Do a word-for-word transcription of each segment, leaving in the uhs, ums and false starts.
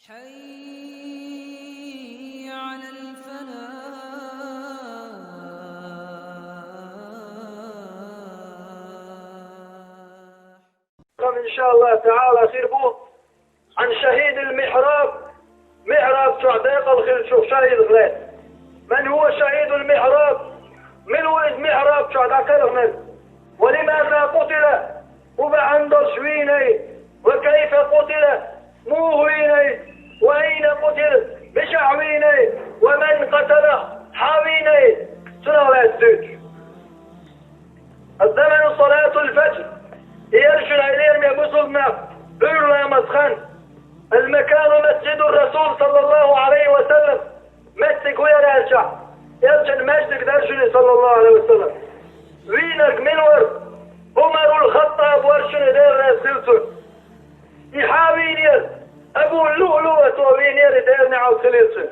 حي على الفلاح. إن شاء الله تعالى خير بو عن شهيد المحراب. محراب شو عداقة الخير شو شهيد غلات. من هو شهيد المحراب؟ من هو محراب شو عداقة الغلات؟ ولماذا قتل؟ وبعندر شويني؟ وكيف قتل؟ مو هويني؟ وأين قتل؟ بشع ويني؟ ومن قتله؟ حاويني؟ سنة ولا الزوج. الزمن صلاة الفجر. يرجع إليهم يا مسلمنا. بيرلا مسخن. المكان مسجد الرسول صلى الله عليه وسلم. مسك ويا راجع. يرجع المسجد درجني صلى الله عليه وسلم. وينك منور؟ عمر الخطاب ورشني دير سلسل. يحاوينير. أبو اللؤلؤة وينير دير نعو سلسل.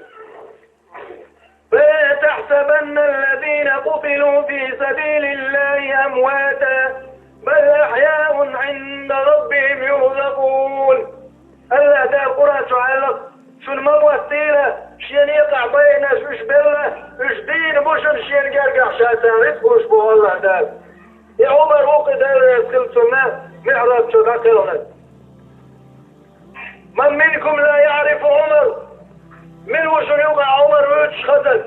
فلا تحسبن الذين قتلوا في سبيل الله أمواتا بل أحياء عند ربهم يرزقون. الله دار القرآن تعلق شو الموت تيلا شين يقع بينا شو شبلة شو دين مشن شين قرقع شاتان رزق وش بو الله دار. يا عمر وقت دار يسكن سنة معرض شو ذاكرنا. من منكم لا يعرف عمر؟ من وشن يوقع عمر ويتش خزن؟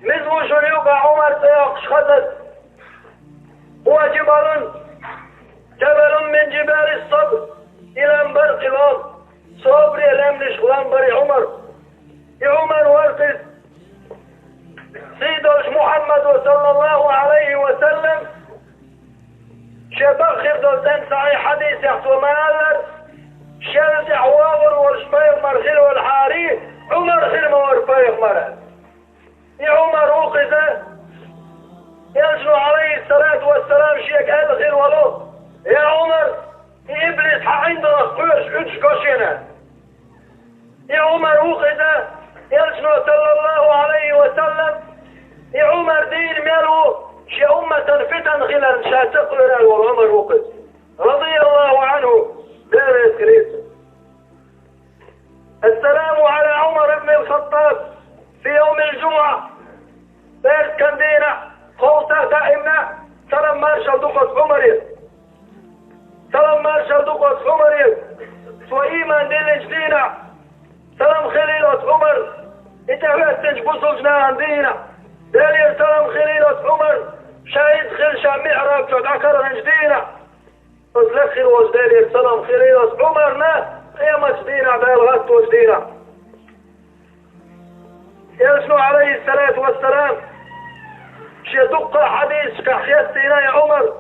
من وشن يوقع عمر تياقش خزن؟ هو جبل، جبل من جبال الصبر إلى برق الأرض. صبر يلمنش غلام بري عمر. يا عمر ورقد سيدوش محمد صلى الله عليه وسلم. شبخر دولتان صحيح حديث يحتو مالر. شلت حواور ورش بيغمر خير والحاري. عمر خير ما ور بيغمر. يا عمر وقذا. يلجنو عليه الصلاة والسلام شيك أدخل ولو. يا عمر، إبليس حعند الأخوش عدش كوشينا. يا عمر وقذا. يلجنو صلى الله عليه وسلم. يا عمر دين مالو شي أمة فتن خلال شاتق لنا عمر وقذ رضي الله عنه. دار يسكريت. السلام على عمر بن الخطاب في يوم الجمعة. بيت كندينا خوصة دائمنا. سلام مارشال دقة عمر. سلام مارشال دقة عمر. سو إيمان دين جدينا. سلام خليلة عمر. إتهوات تنج بوصل جنان دينا. دليل سلام خليلة عمر. شايد خلشا معراب جد عكر جدينا. بس لخير وجدالي سلام خليلة عمرنا. قيامة دينا دال غد وجدينا. يا شنو عليه الصلاة والسلام. شي دقة حديث كحياتنا يا عمر.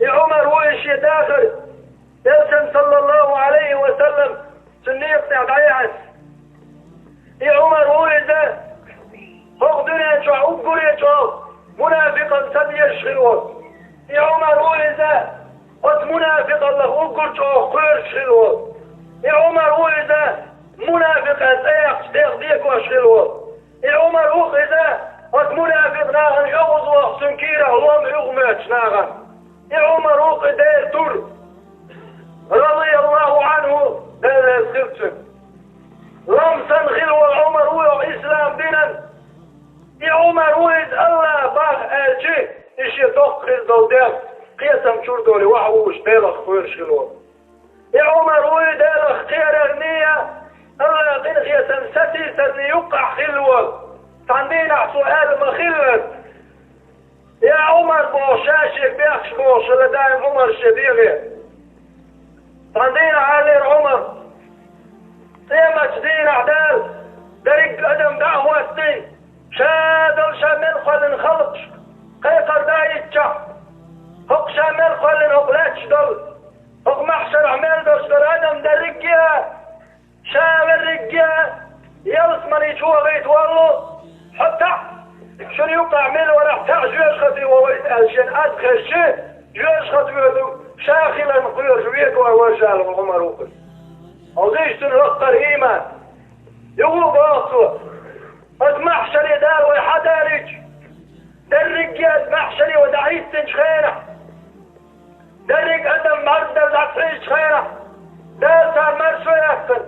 يا عمر وين شي داخل. يا صلى الله عليه وسلم. سنية بتاع ضيعت. يا عمر وين ده. هو دنيا شو عبر يا شو. منافقا سبي يشغل. يا عمر وين ده. قد منافقا له عبر شو خير شغل. يا عمر وين ده. منافقا سيخ سيخ ديك وشغل. يا عمر وقذا. قد منافق ناغن يغض وقت كيرا هو يغمى ناغن. يا عمر وقذا تر. رضي الله عنه. لا لا سلسل. لم تنخل والعمر ويو إسلام دينا. يا عمر ويد الله باغ آجي. إشي دوق خير دولدين. قيسم شور دولي وحوش ديلخ خوير شلو. يا عمر ويد الله خير أغنية. الله قين خيسم ستي سرني يقع خلوة. تندين سؤال مخلت. يا عمر بوشاشي بيخش بوش لدايم عمر شبيغي. تندين علي عمر. قيمة دين عدال. درق أدم دعوة الدين. شادل شامل خلن خلقش. قيقر دايتشا. هق شامل خلن هق لاتش دل. هق محشر عمل دوش در أدم درقيا. شاور رقيا. يلس مني شو غيت والله. حتى شنو يوقع من ورا حتى جوج خطي وويت ألشين أدخل شيء. جوج خطي وذو. شاخلا خير جويك وورجال عمر وقل. أو زيش تنلقر إيمان. يغو باصو. أد محشر دار ويحدارج. درق يد محشر ودعيت تنج خيره. درق أدم مرد دفع تنج خيره. دار صار مرسو يأكل.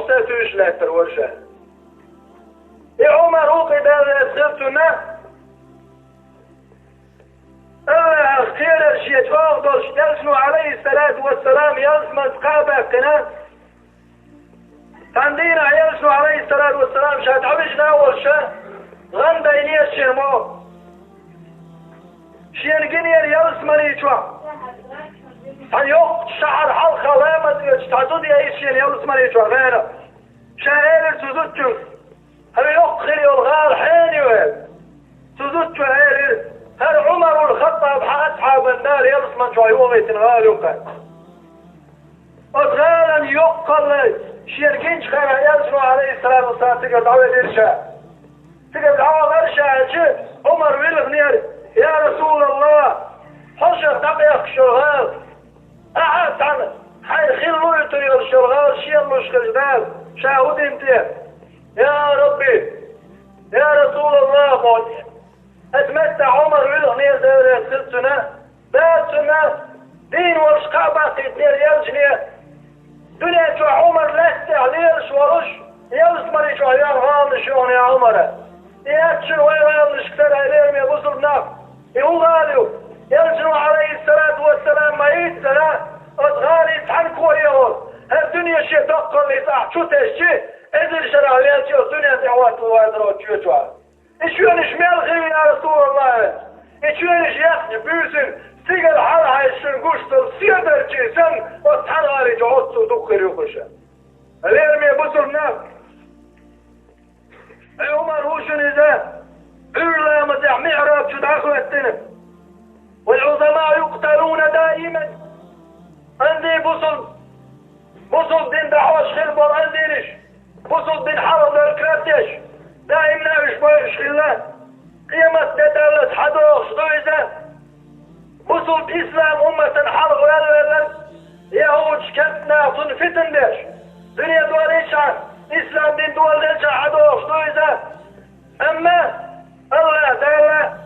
Ца туьйш лаьттар вара ша. И Ӏумар ву-кх, Дала раьза хила цунна, Аллахьах кхерар шен чӀогӀа долуш, Элчано, Ӏалайхиссалату вассалам, ялсаманца кхаъ баьккхина. Цхьана дийнахь Элчано, Ӏалайхиссалату вассалам, ша дӀавижина а волуш, гӀан дайнера шена мо. Шена гинера ялсамани чохь. Цхьана йоккхачу шахьар хьалха ламаз оьцуш цхьа зуда яра шена ялсамани чохь гӀала. Ша элира цу зудчуьнга: «ХӀара йоккха хир йолу гӀала хьенан ю?» — аьлла. Цу зудчо элира: «ХӀара Ӏумар ву-кх, Хаттаб хьан асхьабан, Дала ялсамани чохь йохийтина гӀала ю-кх». Оцу гӀалина йоккхалла шена гинчу хенахь, Элчано, Ӏалайхиссалату вассалам, цигара дӀавелира ша. Цигара дӀавахара ша аьлча, Ӏумар вилхинера: «Я Расулаллах, хьо шех дӀакъехкаш йолу гӀала, ахьа а цхьаьна хьайна хилла а туьйхира йолуш йолу гӀала шена луш хилча, Дала ша хӀун дина те?» «Я Рабби, я Расулаллах», — боху. Оцу меттехь Ӏумар вилхинера, Дела реза хила цунна, Дала цунна дийна волуш кхаъ баккхийтинера Элчане. Дуьнен чохь Ӏумар лаьцна тӀехь лелаш волуш, ялсамани чохь йоьхна гӀаланаш ю хьуна, я Ӏумар. И яц шуна вайн гӀаланашка тера, хьоме бусалба нах. И хӀун гӀала ю? Элчано, Ӏалайхиссалату вассалам, ма-йийццара, оцу гӀалин цхьаьнакхо эгӀо, хӀара дуьне шен доккхаллица ахь чу тесчи, эзар шарахь ваьлча, оцу дуьненна тӀехӀотталур вацара оцу чоь чохь. И чоьнаш мел хир ю, я Расулаллах? И чоьнаш яхча буьйсанна, стигала хьалахьаьжча шуна гуш долу седарчий санна, оцу цхьана гӀали чу оццул дукха хир ю-кх уьш. Лераме бусалба нах! Ӏумар ву шуна иза, Ӏуьйра ламазехь михьраб чу дӀахӀоьттина. «والعظماء يقتلون دائما». Анзий бусалба, бусалба дин дӀахьош хир болу анзийнаш, бусалба дин хьалхадевлла кара деш, даимна уьш бойуш хилла. Къематде даллалц хьадогӀуш ду иза. Бусалба ислам умматана хьалха ваьлла-ваьлла, яхӀудаш, керста нах цунна фитна деш, дуьне долийчхьана, ислам дин доладелчхьана хьадогӀуш ду иза. Амма Аллах Дала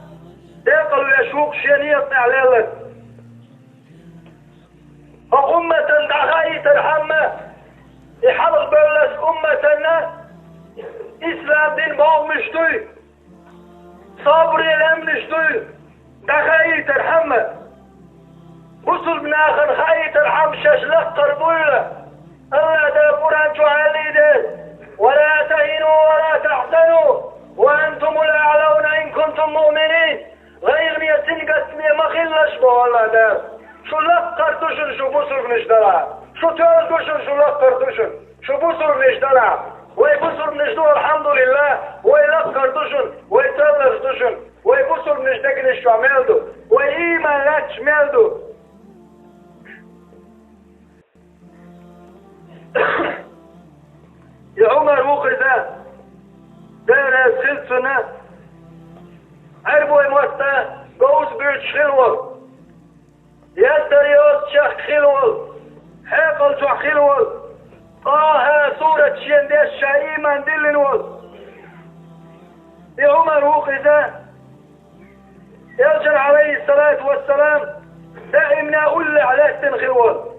декъала веш ву-кх шен некъа тӀехь лелларг. ХӀокху умматана дӀахаийтархьама, и хьалха бевллачу умматана ислам дин бохамаш дуй, собаре лаьмнаш дуй, дӀахаийтархьама, бусалба нахана хаийтархьама шаьш лаккхара буйла. Аллах Дала Къуръан чу аьллий дела: «ولا تهنوا ولا تحزنوا وأنتم الأعلون إن كنتم مؤمنين». ГӀайгӀане, сингаттаме ма хилалаш, боху Аллах Дала. Шу лаккхара ду шуна, шу бусурбанаш далахь. Шу тоьлла ду шуна, шу лаккхара ду шуна, шу бусурбанаш далахь. Вай бусурбанаш ду, алхьамдулиллах, вай лаккхара ду шуна, вай тоьлларш ду шуна, вай бусурбанаш дегнаш чохь мел ду, вай ийман лаьтташ мел ду. И Ӏумар ву-кх иза, Дела реза хила цунна, Ӏаьрбойн мотта говза буьйцуш хила волу, яздар йоцучех хила волу, хьекъал чохь хила волу, ТӀаха сурат шен деш ша ийман диллина волу. И Ӏумар ву-кх иза, Элчан, Ӏалайхиссалату вассалам, даимна уллехь лаьттина хила волу.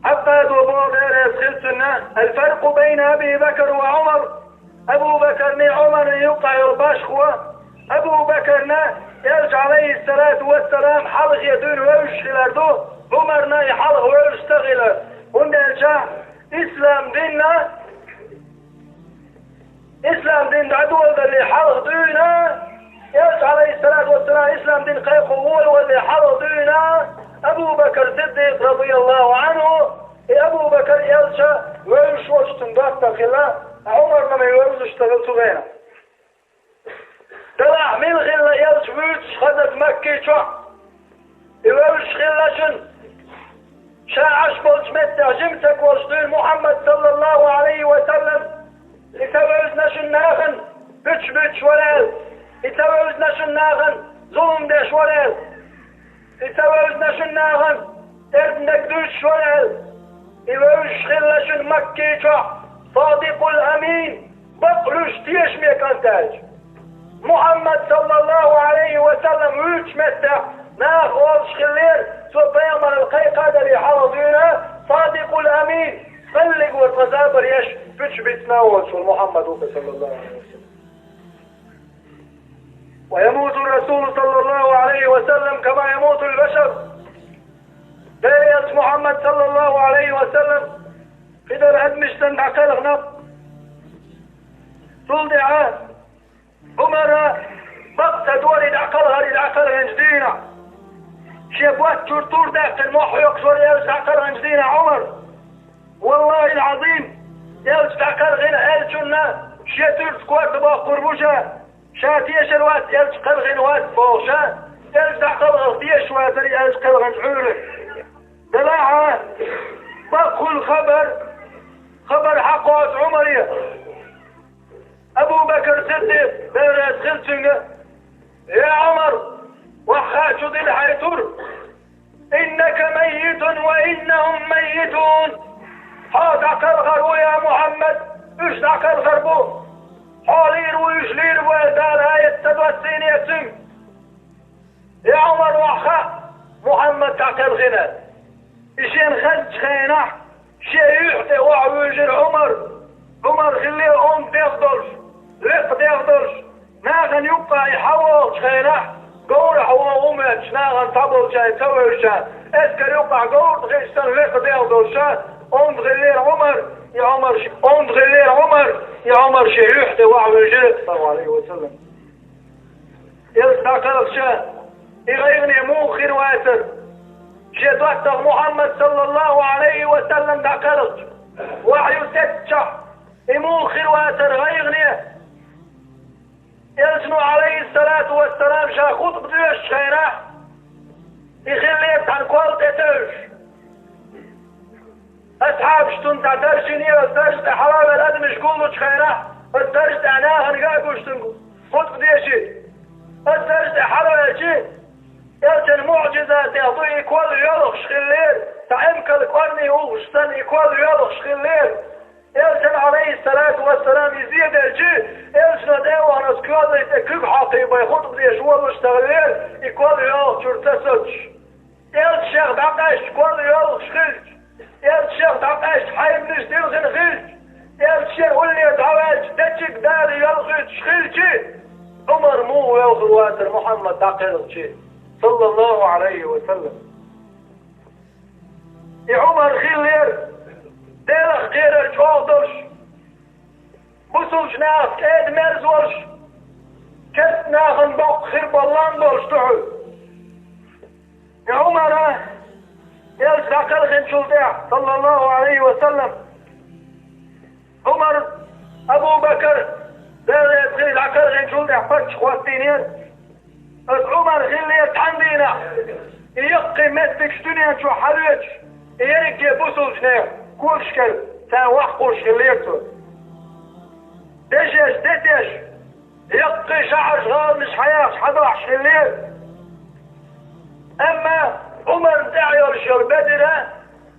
Хьаькъ а ду боху, Дела реза хила цунна: «الفرق بين أبي بكر وعمر». Абу Бакарний Ӏумарний юккъехь йолу башхо, Абу Бакарна Элча, Ӏалайхиссалату вассалам, хьалхе дуьйна вевзаш хилар ду, Ӏумарна и хьалха вевзаш ца хилар. ХӀунда аьлча ислам динна, ислам дин дӀадоладале хьалха дуьйна, Элча, Ӏалайхиссалату вассалам, ислам дин кхайкхо волавалале хьалха дуьйна, Абу Бакар Сиддикъ, радияллаху Ӏанху, и Абу Бакар Элча вевзаш волчу цунна доттагӀа хилла, Ӏумарна ма вевзаш ца хилла цу хенахь. Делахь мила хилла Элча вуьйцуш хазарг Макки чохь? И вевзаш хилла шуна, ша Ӏаш болчу меттехь жимачу стаг волуш дуьйна Мухьаммад, саллаллаху Ӏалайхи ва саллам. И ца вевзина шуна нахана, буьтуш-буьтуш вара аьлла. И ца вевзина шуна нахана, зулам деш вара аьлла. И ца вевзина шуна нахана, эрна дерг дуьйцуш вара аьлла. И вевзаш хилла шуна Макки чохь Садикъул Амин, бакълуьйш тешаме кӀант аьлча. Мухьаммад, саллаллаху Ӏалайхи ва саллам, вуьйцучу меттехь наха олуш хиллера, цо пайхамаралла кхайкхадале Шибицна волчул Мухьаммад ву-кха, саллаллаху Ӏалайхи ва саллам. ويموت الرسول صلى الله عليه وسلم كما يموت البشر. Дера элча Мухьаммад, саллаллаху Ӏалайхи ва саллам, кхыдар адамашца дӀакхелхина. Цул тӀаьхьа Ӏумара бакъ ца дора и дӀакхалхар, и дӀакхалхинчу дийнахь. Шен боцчуьра тур даьккхина мохь хьоькхуш вара элча дӀакхалхинчу дийнахь Ӏумар. Валлахьил-Ӏазим, элча дӀакхалхина аьллачунна шен туьрца корта боккхур бу ша, ша тешар вац, элча кхалхина вац бохуш, элча дӀакхалхарх тешаш вацара и элча кхалхинчу хьуьйра. Делахь а, бакъ хуьлу хабар, хабар хьакхоссу Ӏумаре. Абу Бакр Сиддикъ, Дела реза хила цуьнга: «Я Ӏумар, ваха чу дилла хьайн тур! إنك ميت وإنهم ميتون! Хьо дӀакхалхар ву, я Мухьаммад, уьш дӀакхалхар бу! Хьо лийр ву, уьш лийр бу», — аьлла, Дала аят ца доссийне цуьнга. Я Ӏумар, ваха хаьа, Мухьаммад дӀакхелхина. И шена хезначу хенахь, шен юьхь тӀе охьавуьйжира Ӏумар. Ӏумар хиллера онда дегӀ долуш, лекха дегӀ долуш. Нахана юккъахь и хьавогӀучу хенахь, говрахь вогӀу моьттуш, нахана цхьаболчарна ца вевзаш, эскар юккъахь говр тӀе хиъча санна лекха дегӀ долуш, онда хиллера Ӏумар, и Ӏумар ше-, онда хиллера Ӏумар, и Ӏумар шен юьхь тӀе охьавуьйжира, саллаллаху Ӏалайхи ва саллам. Элча дӀакхалхча, и гӀайгӀане муха хир вацара? Шен доттагӀа Мухьаммад, саллаллаху Ӏалайхи ва саллам, дӀакхалхча, вахьйу сецчахь, и муха хир вацара гӀайгӀане? Элчано, Ӏалайхиссалату вассалам, ша хутба доьшучу хенахь, и хиллера цхьана кол тӀе тевжаш. Асхьабаш цунна цхьа дарж йинера, оцу даржа тӀе хьалавелла адамаш гуллучу хенахь, оцу даржа тӀехь нахана ган а гуш цунна хутба дешийта. Оцу даржа тӀе хьалавелча, элчан муӀжизатех ду и кол йоьлхуш хиллера, цхьа эмкал кӀорни ухуш санна и кол йоьлхуш хиллера. Элчан, Ӏалайхиссалату вассалам, и зеделча, элчано тӀе а вахана оцу коьллий тӀе куьг хьокхийбай хутба деш волуш ца хиллера, и кол йоьлхучуьра ца соцуш. Элча шех дӀакъаьсташ кол йоьлхуш хилча, элча шех дӀакъаьсташ хьайбанаш дилхина хилча, элча шен улле дӀаваьлча дечиг Дала йоьлхуьйтуш хилча, Ӏумар муха вевхар вацара Мухьаммад дӀакхелхча, саллаллаху Ӏалайхи ва саллам. И Ӏумар хиллера Делах кхерар чӀогӀа долуш, бусулчу нахах кӀеда-мерза волуш, керста нахана боккха хир болу лам болуш ду хьуьлла. И Ӏумара, элча дӀакхелхинчул тӀаьхьа, саллаллаху Ӏалайхи ва саллам, Ӏумар, Абу Бакр, Дела реза хила, дӀакхелхинчул тӀаьхьа паччахь хӀоттийнера. Оцу Ӏумар хиллера цхьана дийнахь, и яккхий меттигаш дуьнен чу хьалоьцуш, и ерриге бусулчу нехан когашкара царна ваккхуш хиллера цо. Дешеш, детеш, яккхий шаьӀарш, гӀаланаш хьаяхаш, хьадохьуш хиллера. Амма Ӏумарна тӀехь йолуш йолу Бедр а,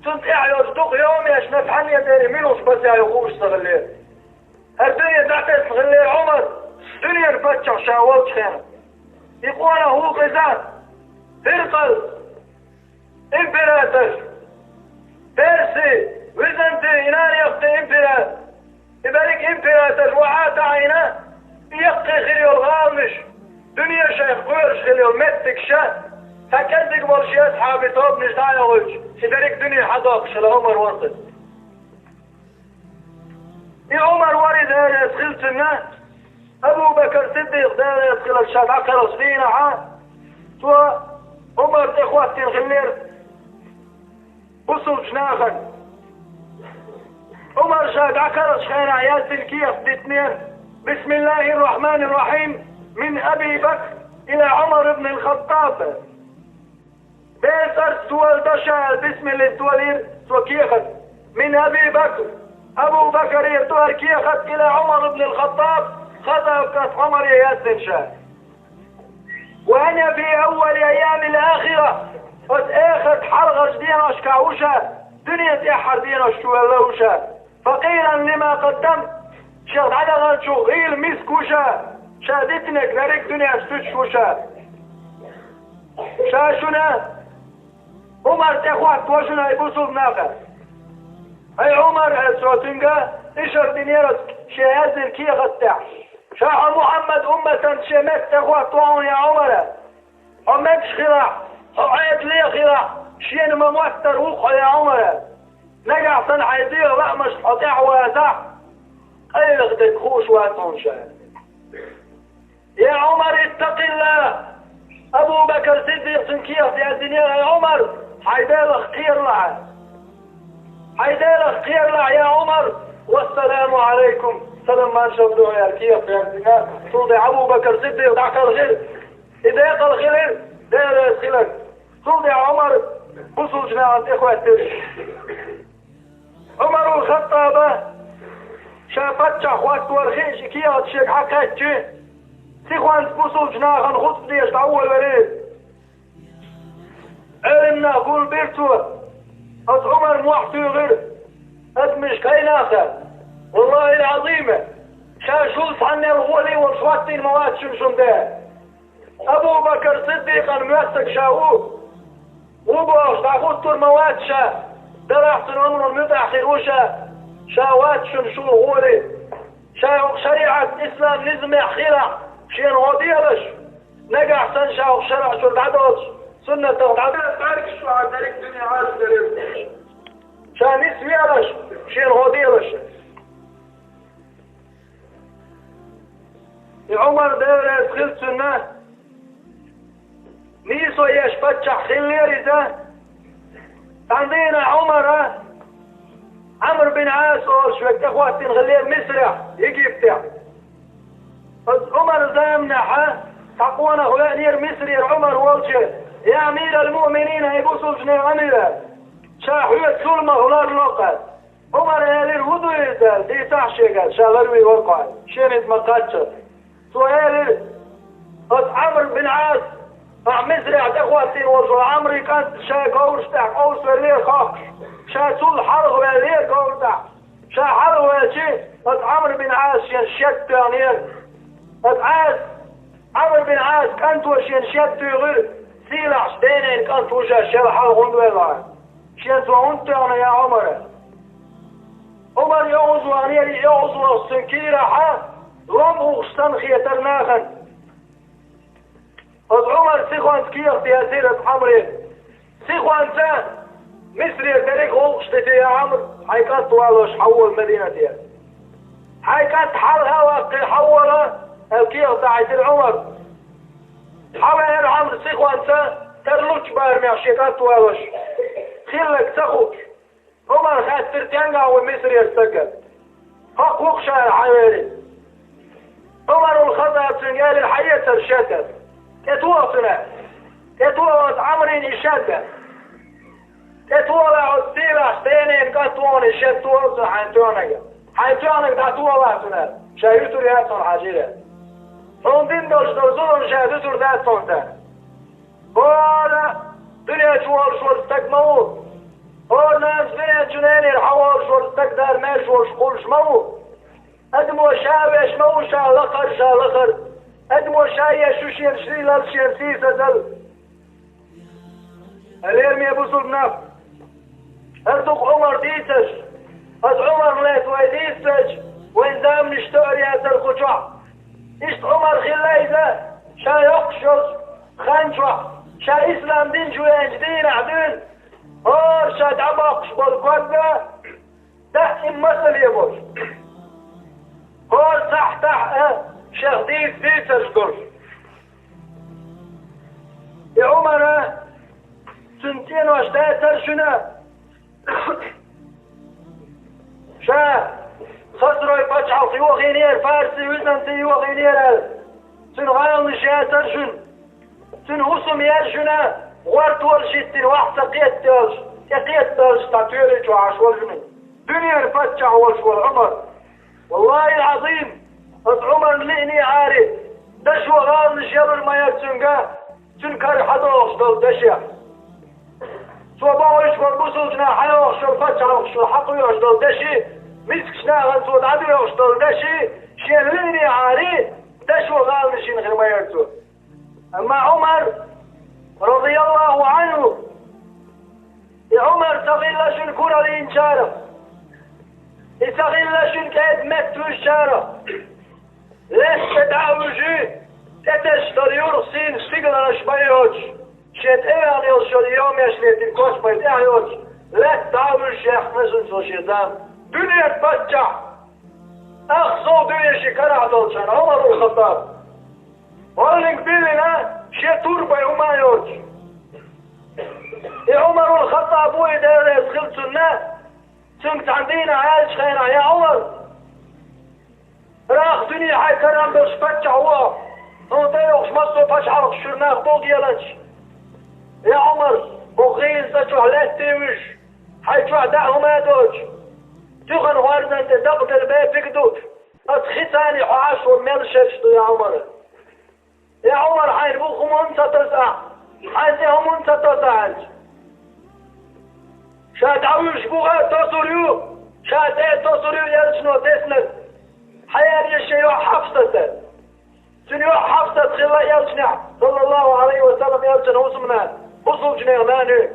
цунна тӀехь йолчу дукха йомешна цхьанне а дерриг муьлхачу бацахь ю хууш ца хиллера. ХӀара дуьне дӀатесна хиллера Ӏумар, дуьненан паччахь ша волчу хенахь. И къонах ву хезна Хиркъал император, Перси, Византи, и нана яккхий император. И берриг императорш охьа а таӀийна, и яккхий хир йолу гӀаланаш, дуьне шайх кхоьруш хилла йолу меттигаш, цхьа кӀезиг болу шен асхьабийн тобанаш дӀа а йохуьйтуш, и дерриг дуьне хьадоккхуш хилла Ӏумар вара хезна. И Ӏумар вара, Дела реза хила цунна, Абу Бакр Сиддикъ, Дела реза хиларх, ша дӀакхалхачу дийнахьа, цо Ӏумар тӀе хӀоттийна хиллера бусулчу нахана. Ӏумар ша дӀакхалхачу хенахь яздина кехат дитинера: «بسم الله الرحمن الرحيم، من أبي بكر إلى عمر بن الخطاب». Делан цӀарца тӀе вала ша аьлла, бисмиллица толийра цо кехат. «من أبي بكر», Абу Бакрера ду хӀара кехат, «إلى عمر بن الخطاب», Хаттаб кӀант Ӏумаре яздина ша. «وأنا في أول أيام الآخرة», оцу эхартан хьалхарчу деношкахь ву ша, дуьненан тӀаьххьара денош чу ваьлла ву ша. «فقيرا لما قدمت», шех дӀадаханчух гӀийла миска ву ша, ша дитинарг дерриг дуьненчу туьтуш ву ша. Ша шуна, Ӏумар тӀе хӀоттаво шуна, хӀай бусулба нах. «ХӀай Ӏумар», аьлла цо цуьнга, Мишар динера шен яздина кехат тӀехь: «Ша хьо Мухьаммад умматан шен меттах хӀотто хьуна, я Ӏумара. Хьо мегаш хилахь, хьо Ӏедале хилахь, шена ма моттар ву хьо, я Ӏумара. Нагахь санна хьайн дегӀан лаамашка хьо тӀаьхьавазахь, къайлаха дерг хууш вац хьуна ша». «Я Ӏумар, иттакъилла!» Абу Бакр Сиддикъа цуьнан кехат яздинера: «Ай Ӏумар, хьайн Делах кхералахь! Хьайн Делах кхералахь, я Ӏумар! Вассаламу Ӏалайкум!» Салам-маршалла дуьхьа яьлла кехат яздинера. Цул тӀаьхьа Абу Бакр Сиддикъ дӀакхелхира. И декъала хилира, Дела реза хиларна. Цул тӀаьхьа Ӏумар бусулба нахана тӀехӀоьттира. Ӏумарул Хаттаба, ша паччахь хӀоттавар хиъча, кехат шега хьакхаьчча, сихонца бусулба нахана хутба деш дӀаволавелира. Ӏелам нах гулбира цо. Оцу Ӏумар мохь туьйхира: «Адамаш, кхайнах, валлахӀил-Ӏазим, ша шул цхьаннел гӀоле волуш хӀоттийна ма вац шуна шун де». Абу Бакр Сиддикъан моьттург ша ву, ву бохуш дӀахӀуттур ма вац ша, дарахь цуьнан омран муьтӀахь хир ву ша, ша вац шуна шул гӀоле. Ша хӀокху шариӀат, ислам низамехь хилахь, шена гӀо делаш, нагахь санна ша хӀокху шарӀа чуьра дӀадолуш, суннатах дӀадолуш, бӀаьргаш чохь дерриг дуьне Ӏалашделира. Ша нисвелаш, шена гӀо делаш. И Ӏумар, Дела реза хила цунна, нийсо еш паччахь хиллера иза. Цхьана дийнахь Ӏумара Ӏамр бин Ӏас олуш верг тӀехӀоттийна хиллера Мисрехь, Египтехь. Оцу Ӏумаран заманахь цхьа къонах веанера Мисрера Ӏумар волчу: «Я амирал-муъминин, хӀай бусулбанийн амир, ша хьоьца зуламах ларло-кх». Ӏумара элира: «ХӀун ду иза?» – аьлла, дийцахь шега, ша ларвийр вара-кх, шена иза ма-кхаччалц. Цо элира: «Оцу Ӏамр бин Ӏас, ахь Мисрехь тӀехӀоттийна волчу Ӏамрин кӀант, ша говраш тӀехь къовсавеллера хохкуш, ша цул хьалхаваьллера говра тӀехь. Ша хьалхаваьлча, оцу Ӏамр бин Ӏас шена шед тоьхнера. Оцу Ӏас, Ӏамр бин Ӏас кӀанто шена шед туьйхира, сийлахьчу денайн кӀант ву ша, шел хьалха хӀунда велла? Шена цо хӀунда тоьхна, я Ӏумар?» Ӏумар йовза вахнера, и йовза вахча цуьнан кийрахь лом ухуш санна хетара нахана. Оцу Ӏумара сихонца кехат яздира оцу Ӏамре. Сихонца Мисрера дерриг гӀуллакхаш дитина, я Ӏамр, хьайн кӀант валош хьавола Мадинате. Хьайн кӀант хьалха а ваккхий, хьавола, аьлла, кехат дӀахьаьжира Ӏумара. Хьавеара Ӏамр сихонца, тарлучу барамехь шен кӀант валош, хилларг ца хууш. Ӏумар хаьттира: «Стенгахь ву Мисрера стаг?» «ХӀокху ву-кх ша», – аьлла, хьавеара. Ӏумарул Хаттаба цуьнга элира: «Хьаэца шед», – аьлла. «ТӀетоха цунна», – аьлла. ТӀетоха оцу Ӏамрина и шед, аьлла. ТӀетоха оцу сийлахьчу денайн кӀант ву хьуна, и шед тоха цунна, хьайна тоьхнарг. Хьайна тоьхнарг дӀатоха цунна, аьлла. Ша юьтур яц хьуна хьан жире. Хьуна дина долуш долу зулам ша дуьтур дац хьуна, аьлла. ХӀора дуьнен чу волуш волу стаг ма ву. ХӀора нанас дуьнен чу ненера хьан волуш волу стаг дара маьрша волуш хуьлуш ма ву. Адамо ша веш ма ву, ша лакхара, ша лахара. Адамо ша еш ю шена сийлалла, шена сийсазалла. Лераме бусулба нах, хӀара ду-кх Ӏумар дийцарш. Аса Ӏумар лаьцна вай дийцарш, вайн заманаш тоьар яцара кху чохь. Иштта Ӏумар хилла иза, ша йоккхуш йолчу хан чохь, ша ислам дин чу веанчу дийнахь дуьйна, хӀора ша дӀабоккхуш болу ког а, даим масале болуш, хӀора сахьтехь а шех дийца дийцарш долуш. И Ӏумара, цуьнан цӀенош дацара шуна, ша Хасрой пачхьалкх йохийнера, Фарси, Византи йохийнера аьлла, цуьнан гӀаланаш яцара шуна. Цуьнан хӀусам яра шуна, гӀортор шиттина вахь ца кхетта йолуш, тӀекхетта йолуш, цхьа тоьли чохь Ӏаш волу шуна дуьненан паччахь волуш волу Ӏумар. Валлахьил-Ӏазим, оцу Ӏумарна лиъне Ӏари, дашо гӀаланаш ялур ма яра цуьнга, цуьнан кара хьадогӀуш долу дашех. Цо бохуьйтуш болу бусулба нах хьайогӀуш йолу пачхьалкхаш чу хьакхоьхьуш долу даши, мискачу нахана цо дӀадоьхуш долу даши, шена лиъне Ӏари, дашо гӀаланашна хир ма яра цо. Амма Ӏумар, радияллаху Ӏанху, и Ӏумар ца хилла шуна кураллинчарах. И ца хилла шуна кӀеда меттавуьжучарах. Лаьтта тӀе дӀа а вуьжий, тӀетесаш дара юргӀ сийна стигаланаш бан йоцуш, шен тӀеваьнна йолуш йолу йомеш летийна кочбай тӀехь а йоцуш, лаьтта дӀа а вуьжуш, яьккхина цунна цо шен зама. Дуьненан паччахь, ах сов дуьне шен карахь долчарна, Ӏумарул Хаттаб. ГӀоллинг биллина, шен турбай хӀума а йоцуш. И Ӏумарул Хаттаб ву и, Дела реза хила цунна, цуьнга цхьана дийнахь аьллачу хенахь: «Я Ӏумар, рагӀ дуьне хьайн карам болуш паччахь ву хьо, хьуна тӀейогӀуш массо а пачхьалкхаш чуьра нах богӀу геланчаш. Я Ӏумар, хӀокху гӀийла цӀа чохь лаьтта а вуьжуш, хьайн чохь даа хӀума а доцуш, туьхан гӀорзан тӀе дакъаделла бепиг а дуттуш, оцу хи цӀарна хьо Ӏаш ван мел шераш ду, я Ӏумар? Я Ӏумар, хьайна бухахь хӀума хӀунда ца тосу ахь? Хьайн тӀе хӀума хӀунда ца тосу ахь?» аьлча. Ша дӀавуьжуш бухахь а тосур ю, ша тӀе а тосур ю элчано теснарг. Хьан яра шен йоӀ Хьафсат? Цуьнан йоӀ Хьафсат хилла элчанехь, саллаллаху Ӏалайхи ва саллам, элчанан хӀусамнана, бусулбачу нехан нана ю.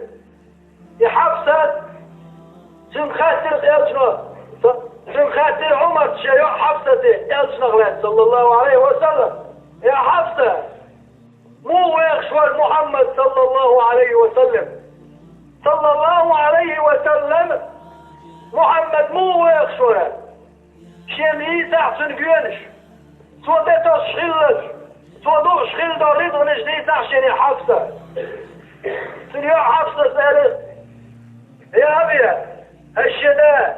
И Хьафсат, цуьнга хаьттира элчано, цуьнга хаьттира Ӏумарс шен йоӀ Хьафсате элчанах лаьцна, саллаллаху Ӏалайхи ва саллам: «Я Хьафса, муха вехаш вара Мухьаммад, саллаллаху Ӏалайхи ва саллам? Саллаллаху Ӏалайхи ва саллам, Мухьаммад муха вехаш вара? Шена йийцахь цуьнан гонаш, цо тӀетосуш хилларш, цо дууш хилла долу рицкъанаш дийцахь шена, я Хьафса». Цуьнан йоӀ Хьафсас аьлла: «Я аби, хӀай шен да,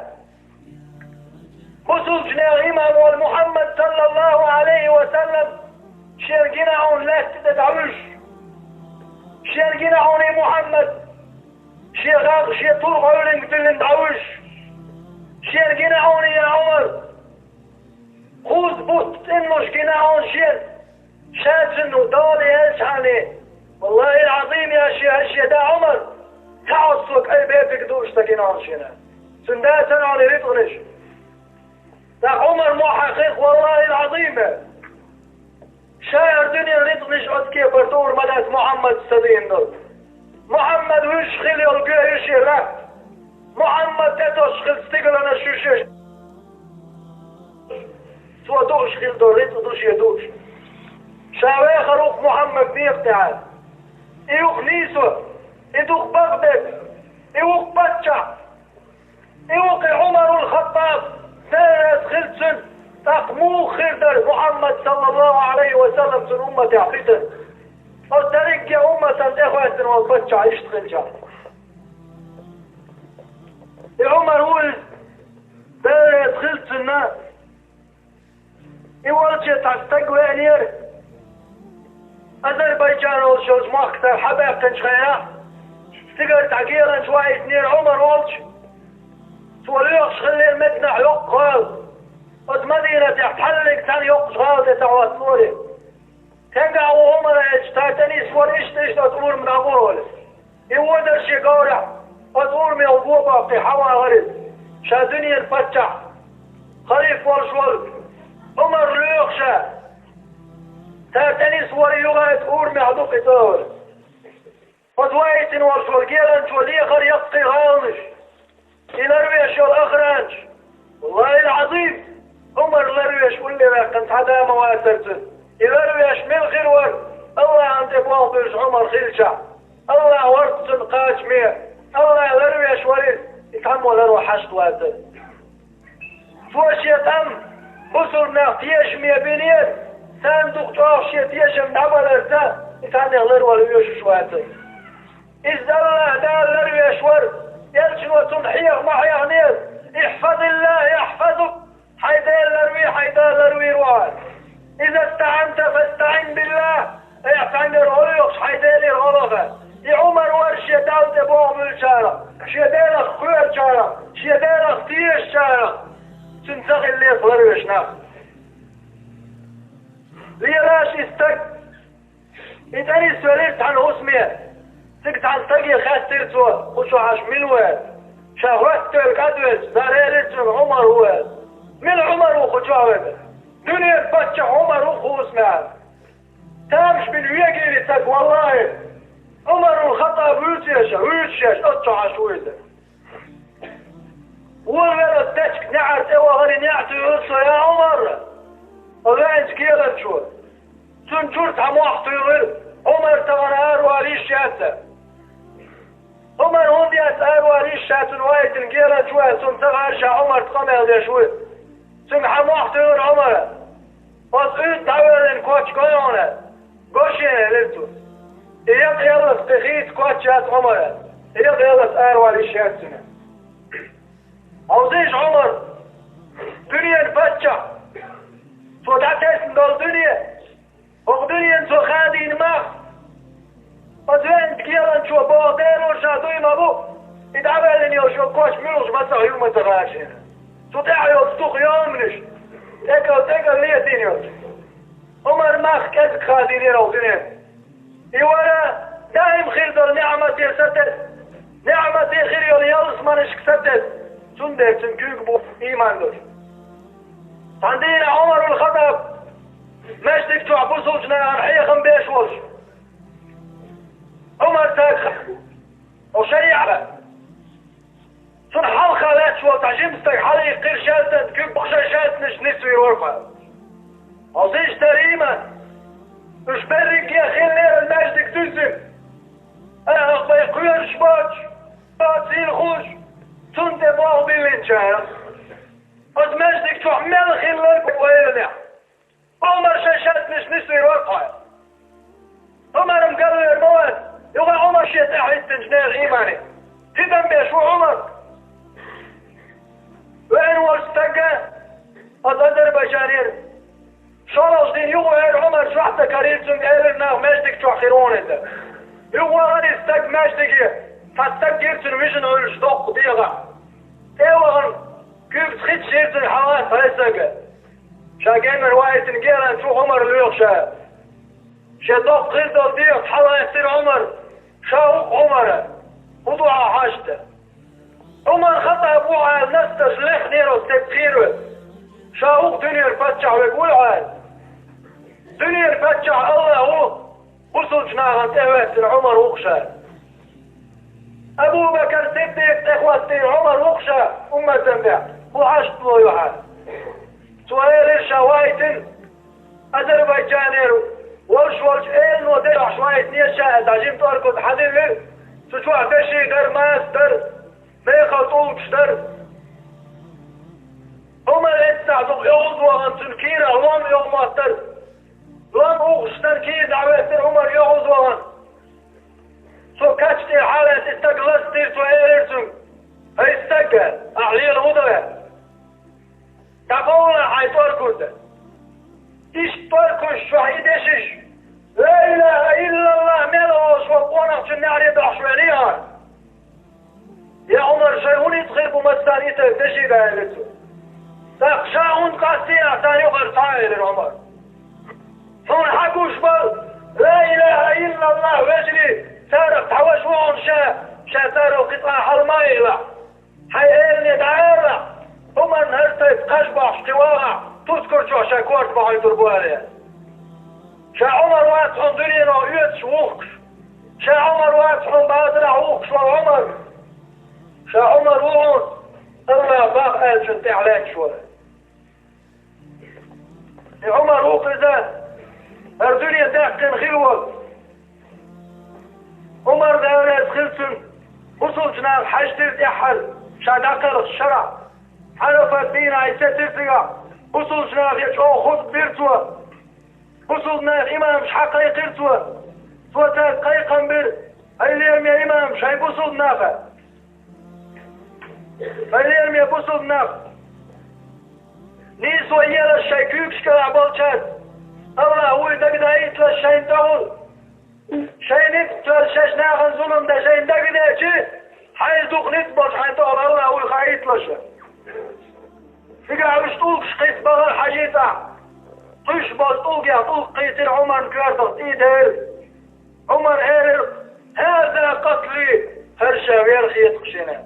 бусулбачу нехан имам волу Мухьаммад, саллаллаху Ӏалайхи ва саллам, шена гина хьуна лаьтта тӀе дӀавуьжуш. Шена гина хьуна и Мухьаммад, шен гӀагӀ, шен тургӀ гӀовлинг дуьллина дӀавуьжуш. Шена гина хьуна, я Ӏумар, кхузза бутт цӀена луш гина хьуна шена, ша цуьнан дола елчхьана. Валлахи Ӏазим, я шен, хӀай шен да Ӏумар, цхьа оццо кӀайн бепиг дууш ца гина хьуна шена. Цуьнан дацара хьуна и рицкъанаш». ТӀаккха Ӏумар мохь хьаькхира, валлахи Ӏазим, ша яра дуьненан рицкъанаш оцу кепара дуур ма дац, Мухьаммада ца дийна долу. Мухьаммад вуьжуш хилла йолу гуьхь ю шен лаьтта. Мухьаммад тӀетосуш хилла стигаланаш ю шен. Цо дууш хилла долу рицкъа ду шен дууш. Ша вехар ву-кх Мухьаммад некъа тӀехь. И ю-кх нийсо, и ду-кх бакъдерг, и ву-кх паччахь. И ву-кх и Ӏумарул Хаттаб, Дела реза хила цунна, тӀаккха муха хир дара Мухьаммад, саллаллаху Ӏалайхи ва саллам, цуьнан умматехь битана? Оцу дерриге умматана тӀехӀоьттина волу паччахь иштта хилчахь. И Ӏумар ву иза, Дела реза хила цунна. И волче цхьа стаг веанера. Азербайджан олуш йолчу махкатара хьабаьккхинчу хенахь, цигара цхьа геланча ваийтинера Ӏумар волчу. Цо лоьхуш хиллера Мединахь йоккха гӀала. Оцу Мадинатехь цхьаллиг цхьана йоккхачу гӀала тӀе ца хьоссалора. Стенгахь ву Ӏумар аьлча, цара тӀенисвора, иштта-иштта оцу урамна дӀагӀо олу. И вон дара шен говрехь, оцу урамех го боккхий хьавагӀара иза. Ша дуьненан паччахь, халифа волуш волу Ӏумар лоьху ша. Цара тӀенисвора, юха оцу урамехь ду-кх и цӀа олу. Оцу ваийтина волуш волу геланчо лехара яккхий гӀаланаш. И ларвеш йолу охранаш. Валлахи Ӏазим, Ӏумар ларвеш улле ваьккхина цхьа да ма вацара цуьнан. И ларвеш мила хир вара, АллахӀан тӀе болх буьллуш Ӏумар хилчахь? АллахӀ вара цунна кхачаме. АллахӀ ларвеш вара иза, и цхьаммо ларван хьашт вацара. Цо шен къам бусулбанех тешаме бинера, царна дукха чӀогӀа шен тешам дӀабаларца, и царнех ларвала оьшуш вацара. Иза АллахӀ Дала ларвеш вара, элчано цунна хьеха ма хьехнера: «ИхьфазиллахӀа яхьфазк», хьайн Дела ларви, хьайн Дала ларвийр ву хьо. «Иза стаӀанта фастаӀин биллахӀ», айхьа цхьаьнгара гӀо лоьхуш, хьайн Делера гӀо ло хьо. И Ӏумар вара шен Далла тӀе болх буьллучарах, шен Делах кхоьручарах, шен Делах тешачарах. Цуьнан ца хиллера ларвеш нах. Лелаш и стаг. И тӀенисвелира цхьана хӀусаме. Цига цхьана стаге хаьттира цо, кху чохь аша мила ву аьлла. Ша хӀоттавелла кӀадвелча, цара элира цуьнга, Ӏумар ву аьлла. Мила Ӏумар ву кху чохь верг? Дуьненан паччахь Ӏумар ву кху хӀусаме аьлла. Тамаш бина вегийра и стаг, валлахӀи. Ӏумарул Хаттаб вуьйцу аша, вуьйцуш аша, оцу чохь аша ву иза. Вала велас тачка неӀар тӀе вахара, неӀ туьйхира цо: «Я Ӏумар!» Оцу веанчу кхеланчо. Цунна чуьра цхьа мохь туьйхира, Ӏумар тахана аравала йиш яц. Ӏумар хӀунда яц аравала йиш, ша цунна вайтина кхеланчо ваьлла, цунна ца хаьара ша Ӏумарца къамел деш ву. Цуьнга цхьа мохь туьйхира Ӏумара. Оцу уьйтта дӀавоьллина коч го хьуна, го шена, элира цо. И якъ яллалц кхин хийца коч яц Ӏумара. И якъ яллалц аравала йиш яц цуьнан. Хьовсийша, Ӏумар, дуьненан паччахь, цо дӀатесна долу дуьне, хӀокху дуьненан цо хадийна мах, оцу веанчу кхеланчо боху, Делора, ша дуй ма бу, и дӀавоьллина йолуш йолу коч муьлхачу мацах ю ма ца хаьара шена. Цу тӀехь йолчу дукха йоманаш, тӀекал-тӀекал летийна йолчу. Ӏумар мах кӀезиг хадийнера хӀокху дуьненан. И вара даим хир долу неӀмате сатесна, неӀмате хир йолу ялсаманашка сатесна, цундела цуьнан куьйга бу ийман долуш. Цхьана дийнахь Ӏумарул Хаттаб маьждиг чохь бусулчу нахана хьехам беш волуш, Ӏумар цаьрга хьо шариӀа Цунна хьалха лаьтташ волу цхьа жима стаг хьалаиккхира шаьлтан, куьг бахша шаьлтанаш нисвийр вара кхуьнан. Хьовсийша, дара ийман, уьш берриге хиллера маьждиг дуьззина. Ахьа бай кхоьруш боцуш, боцу хӀуьлхуш, цунна тӀе болх биллинчара. Оцу маьждиг чохь мел хилларг ву вайранехь. Ӏумар шайн шаьлтанаш нисвийр вара кхуьнан. Ӏумаран галвер ма вара, юха Ӏумар шен тӀаьхьахӀиттинчу нехан иймане. Тидам беш ву Ӏумар. Веана волчу стага, оцу Азербайджанера, шолгӀачу дийнахь юха веара Ӏумар, чохь ца карийра цуьнга, элира наха маьждиг чохь хир ву хьуна иза. Юха вахара иза стаг маьждиге, цхьа стаг гира цуьнан вижина Ӏуьллуш доккха дегӀах. ТӀе а вахана, куьйгаца хӀитташ йира цуьнга, хьалаца хьайсага. Ша геннара вайтина кхеланчо Ӏумар лоьхуш а. Шен доккха хир долу дегӀаца хьалаьцира Ӏумар, ша ву-кх Ӏумар, хӀун ду хьан хьашт? Ӏумар Хаттаб ву аьлла, настарш лехнера оцу стеган кхеро. Ша ву-кх дуьненан паччахь верг вуй аьлла. Дуьненан паччахь АллахӀ ву, бусулчу нахана тӀехӀоьттина Ӏумар ву-кх ша. Абу Бакр Сиддикъ тӀехӀоьттина Ӏумар ву-кх ша, умматан тӀехь, хӀун хьашт ло ю хьан? Цо элира ша вайтина, Азербайджанера волуш волчу элано дешахь вайтинера ша, дӀа жима тӀоркуз хьадиллира, цу чохь деши дара, маса дара, мехала тӀулгаш дара. Ӏумар эццахь дукха оьгӀаз вахана, цуьнан кийрахь лом оьгӀаз моттара. Лом ухуш санна кийра дӀахӀоьттира Ӏумар оьгӀаз вахана. Цо кач тӀера хьалаьцна и стаг ластийра, цо элира цуьнга: «ХӀай стаг, ахь лела хӀун дан ваьлла? ДӀакъовла хьайн тӀоркуз». Иштта тӀоркуш чохь и дешаш: «Ла илаха иллаллахӀ мел олуш волу къонах цуьнан неӀаре дохьуш веана хьо». «Я Ӏумар, шайн хӀун ницкъ хир бу массарна и стаг деши дан?» — элира цо. «ТӀаккха ша хӀунда къастийна ахь царна юкъара цхьа?» — элира Ӏумар. «Хьуна хьан гуш бара, ла илаха иллаллахӀ, вежарий, царах цхьа ваша ву хьуна ша, ша царал кхин цкъа хьала ма а елахь. Хьайн элане дӀаалахь, Ӏумарна хӀара тайпа кхаж бохьуш кхин вагӀахь, тускар чохь шайн корта бахьуьйтур бу», — аьлла. Ша Ӏумар вац хьуна дуьнено оьцуш вухкуш. Ша Ӏумар вац хьуна базарахь вухкуш волу Ӏумар. Ша Ӏумар ву хьуна, АллахӀа бакъ аьллачун тӀехь лаьтташ вара. И Ӏумар ву-кх иза, хӀара дуьне даьккхина хир волу. Ӏумар, Дела реза хила цунна, бусулчу наха хьаьждира тӀаьххьара, ша дӀакхалхачу шарахь, Ӏарафат дийнахь и сецира цигахь, бусулчу нахе чӀогӀа хутба дира цо. Бусулба нахе имамаш хьакхайкхира цо. Цо цаьрга кхайкхам бира: «ХӀай лераме имамаш, хӀай бусулба нах! ХӀай лераме бусулба нах! Нийсо елаш шайн куьйгаш кӀелахь болчаьрца АллахӀ вуй дагадаийталаш шайна тӀехула. Шайн ницкъ тоьлла шаьш нахана зулам дан шайна дагадеъча, хьайна дукха ницкъ болуш хьайна тӀехула АллахӀ вуй хаийталаш». Цигахь уьш тӀулгаш кхийса бахара хьажийцӀахь. Кхуьйсуш болчу тӀулгех тӀулг кхийсира Ӏумарна коьртах, тӀе а девира. Ӏумар элира: «ХӀаза къатли, хӀара ша вер хета-кх шена».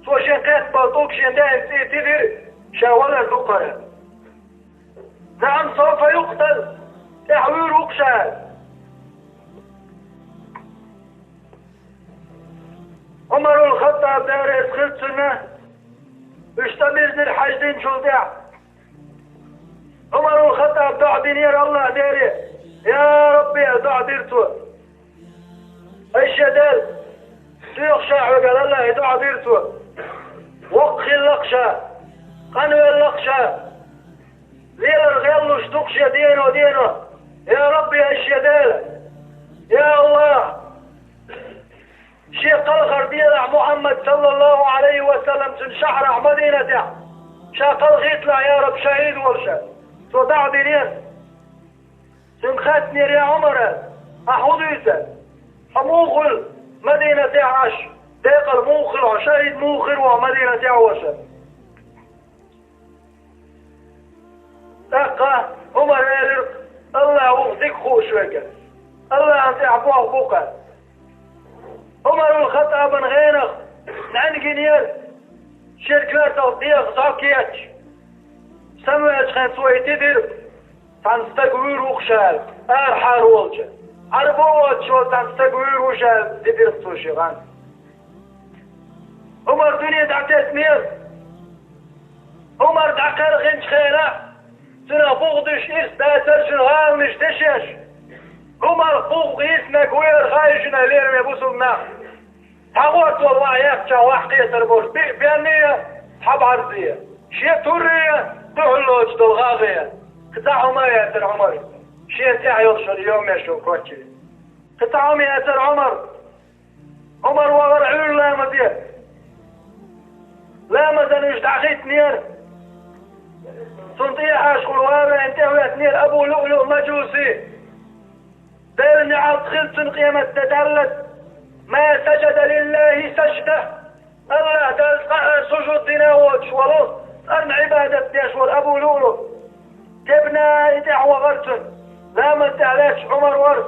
Цо шен кхетта болу тӀулг шен даьйна цӀе тидира, ша валар ду-кх хӀара. «НаӀам, савфа юкътал, тӀаьхьа вуьйр ву-кх ша». Ӏумарул Хаттаб, Дела реза хила цунна, Уьш цӀа бирзира хьаждинчул тӀаьхьа. Ӏумарул Хаттаба доӀа динера АллахӀ Деле. Я Рабби, аьлла, доӀа дира цо. Ай шен Дела, соьгӀа ша хьоьга, аьлла, АллахӀе доӀа дира цо. Воккха хилла-кх ша, къанвелла-кх ша. Лелар гӀеллуш ду-кх шен дено-дено. Я Рабби, ай шен Дела! Я АллахӀ! Шен кхалхар делахь Мухьаммад, саллаллахӀу Ӏалайхи ва саллам, цуьнан шахьарахь Мадинатехь ша кхалхийталахь, я Рабби, шахӀид волуш. Цо доӀа динера. Цуьнга хаьттинера: «Я Ӏумар, ахьа хӀун дуьйцу? Хьо муха хуьлу Мадинатехь Ӏаш? Декъала муха хуьлу хьо, шахӀид муха хир ву хьо Мадинатехь волуш?» ТӀаккха Ӏумара элира: «АллахӀ ву-кх дика хууш верг. АллахӀана тӀехь болх бу-кх». Ӏумарул Хаттабан гӀенах нӀаьнга йинера, шен коьртах дегӀ зӀок етташ. Самаваьлча хенахь цо и тидира: «Цхьана стага вуьйр ву-кх ша», – аьлла, арахьара волчу. Ӏарбо воцуш волу цхьана стага вуьйр ву ша, аьлла, тидира цо шен гӀан. Ӏумар дуьне дӀатеснера. Ӏумар дӀакхелхинчу хенахь, цуьнан бухадуьйш ирс дацара шуна гӀаланаш дешеш. Ӏумар бухах йисинарг вуй хезира шуна, лераме бусулба нах. Цхьа гӀортор ваха яьккхича ваха кхетар болуш, биъ бен а цхьа бӀаьрзе, шен турре дуьхьал лоцуш долу гӀагӀе. Кхин цхьа хӀума а яцара Ӏумар, шена тӀехь йолуш йолу йоммеш йолу коччий. Кхин цхьа хӀума яцара Ӏумар. Ӏумар вахара Ӏуьйра ламазе. Ламазан уьш дӀахӀиттинера. Цунна тӀехьашхула валарна тӀехӀоьттинера Абу ЛуӀлуӀ Мажуси. Делан неӀалт хила цунна къематде даллалц. «Ма сажада лиллахӀи сажда». АллахӀ Далла цкъа а сужуд дина а воцуш волу, цӀарна Ӏибадат деш волу Абу ЛуӀлуӀ. Тебна и тӀаьхьа вахара цунна. Ламаз тӀехь лаьтташ Ӏумар вара.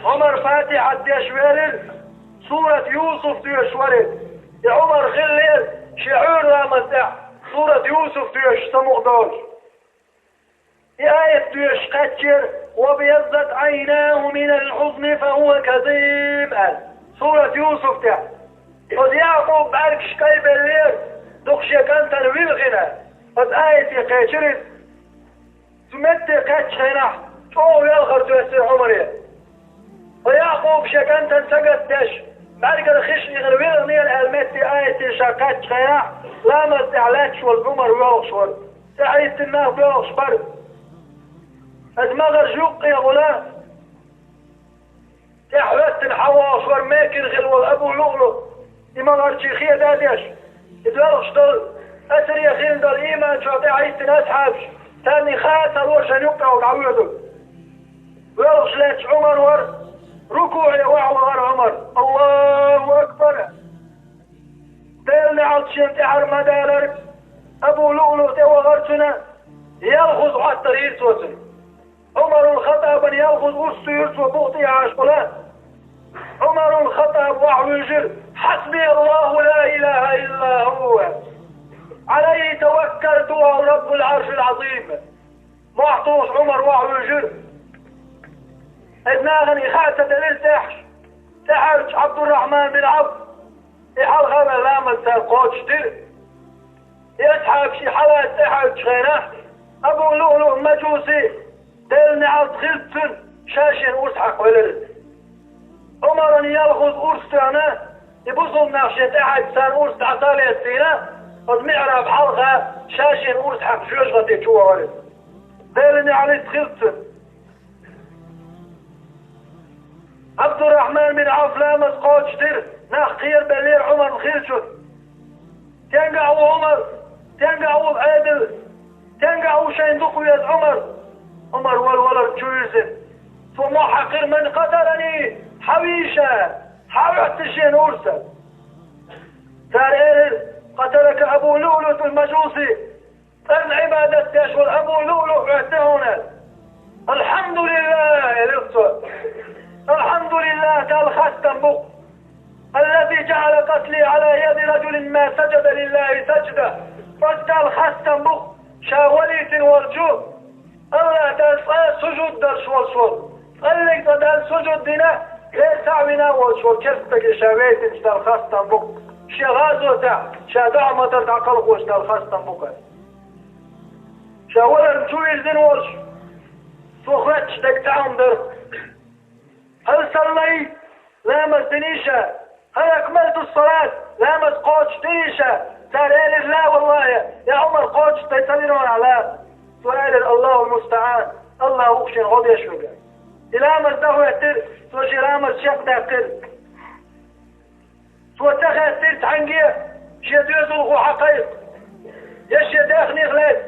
Ӏумар Фатихьат деш велира, сурат Юсуф доьшуш вара иза. И Ӏумар хиллера шен Ӏуьйра ламаз тӀехь сурат Юсуф доьшуш самукъадолуш. И аят доьшуш кхаьчнера: «Ва бьяззат Ӏайнаху минал хьузни фа хӀува казим», – аьлла, сурат Юсуф тӀехь. Оцу Якъубан бӀаьргаш кӀайбеллера, дукха шен кӀантана вилхина. Оцу аяте кхечира иза. Цу метте кхаьччу хенахь чӀогӀа велхар доьссира Ӏумаре. Ткъа Якъуба шен кӀантана сагатдеш, бӀаьргара хиш ихна вилхинера аьлла метте аятан ша кхаьччу хенахь, ламаз тӀехь лаьтташ волу Ӏумар воьлхуш вара. ТӀаьхьа йиттина нах боьлхуш бара. Иза магӀарш юккъе гӀуна, тӀаьхьа хӀоьттина хьавогӀуш вара мекина хилла волу Абу ЛуӀлуӀ, и магӀарчий хеда а деш, и доьлхуш долу, асаре хилла долу ийман чохь тӀаьхьа йиттина асхьабаш, царна и хаа ца ло шайна юккъехула дӀавоьду. Воьлхуш лаьтташ Ӏумар вара, рукуӀе охьавахара Ӏумар. Аллаху акбар! Делан неӀалт шена тӀаьхьара ма далара, Абу ЛуӀлуӀ тӀевахара цуьнан, ялхаза Ӏоттар йира цо цуьнан. Ӏумарул Хаттабан ялхаза урс туьйхира цо бухтӀехьашхула. Ӏумарул Хаттаб охьавуьйжира: «Хьасби Аллаху ла илаха илла хӀува. Ӏалайхи таваккалту ва хӀува Раббул Ӏаршил Ӏазим». Мохь тухуш Ӏумар охьавуьйжира. Иза нахана и хаа ца делира тӀехьаш. ТӀехьаьвча Ӏабдуррахьман бин Ӏавф, и хьалха а ваьлла, ламаз цара кхочушдира. И асхьабаш и хьалаца тӀехьаьвчу хенахь, Абу ЛуӀлуӀ Мажуси, Делан неӀалт хилла цунна, ша шена урс хьакхавелира. Ӏумаран ялхаза урс тоьхна, и бусулба нах шен тӀехьаьвча царна урс дӀа ца а лестийна, оцу миӀраб хьалха ша шена урс хьакха жоьжахате чу вахара иза. Делан неӀалт хилла цунна. Ӏабдуррахьман бин Ӏавф ламаз кхочушдира, нах кхерабеллера Ӏумарна хиллачух. «Стенгахь ву Ӏумар? Стенгахь ву Ӏедал? Стенгахь ву шайна дукха веза Ӏумар?» Ӏумар вала-валарна чу вирзина. Цо мохь хьаькхира: «Ман къаталани? Хьан вийша? Хьан оьттира шена урс?» Цара элира: «Къаталака Абу ЛуӀлуӀ ал-Мажуси». ЦӀарна Ӏибадат деш волу Абу ЛуӀлуӀ оьттина хьуна аьлла. «АлхьамдулиллахӀ», – элира цо. «АлхьамдулиллахӀ, Далла хастам бу-кх. Аллази жаӀала къатли Ӏала яди раджулин ма сажада лиллахӀи сажда». Оцу Далла хастам бу-кх, ша валийтина волчу, АллахӀ Далла цкъа а сужуд дарш волуш волу, цкъа а Далла сужуд дина, лер цхьаъ вина а волуш волу керста стаге ша вейтинчу Далла хастам бу-кх. Шен гӀазотехь ша дуӀа ма дар дӀакхалхочу Далла хастам бу-кх. Ша валарна чу вирзина волуш, цо хоьттуш дерг цхьа хӀума дара. Хьал саллай, ламаз динийша, хьал акмалту салат, ламаз кхочуш динийша, цара элира: «Ла, валлахӀи, я Ӏумар, кхочуш дай ца дира хьуна ламаз». Цо элира: «Аллахул мустаӀан, Аллах ву-кх шена гӀо деш верг». И ламаз дӀахӀоьттира, цо шен ламаз чекхдаьккхира. Цо ца хаьттира цхьаьнгге шен доьзалхо хьакхайкха, я шен даьхнех лаьцна,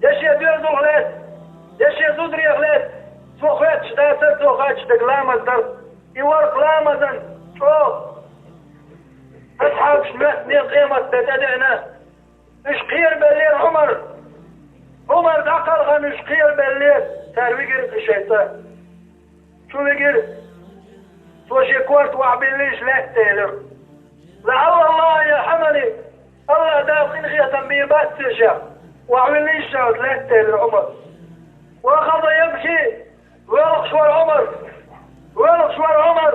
я шен доьзалх лаьцна, я шен зударех лаьцна, цо хоьттуш дацара цо хоьттуш дерг ламаз дар. И вара-кх ламазан чӀогӀа асхьабашна моьттина къематде тӀедеана. Уьш кхерабеллера Ӏумар. Ӏумар дӀакхалхана уьш кхерабеллера, цара вигира и шайн цӀа. Чу вигира. Цо шен корта охьабиллийша лаьтта элира: «ЛаӀаллаллахӀа ярхьамуни, Аллах Дала къинхетам бийр бац те шех». Охьавиллийша лаьтта элира Ӏумар. Ва ахаза ябки, воьлхуш вара Ӏумар. Воьлхуш вара Ӏумар.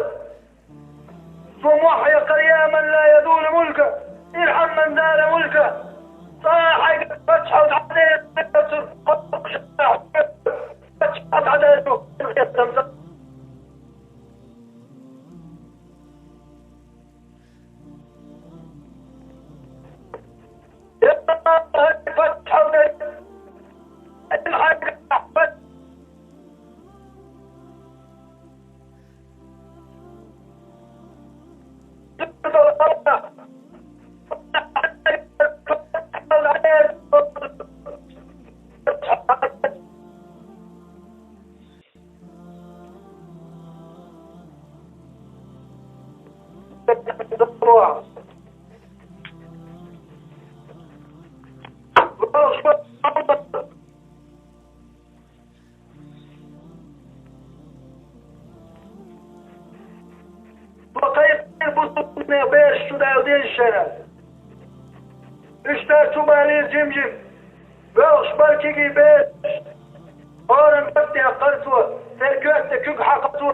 Цо мохь яьккхира: «Я ман ла язулу мулкухӀ, ирхьам ман зала мулкухӀ». ЦӀа хьайгара паччахьалла дӀадерза, цуьнан кхоккхуш паччахьалла дӀадерза. Я хӀай паччахьалла, хьайгара паччахьалла. Ва кхайкхийра бусулба бераш чу Дала дезачарна. Уьш дара чу балийра жим-жим. Боьлхуш бара кегий бераш. Оран баттехь кхарцо, церан коьрта куьг хьакхарцо.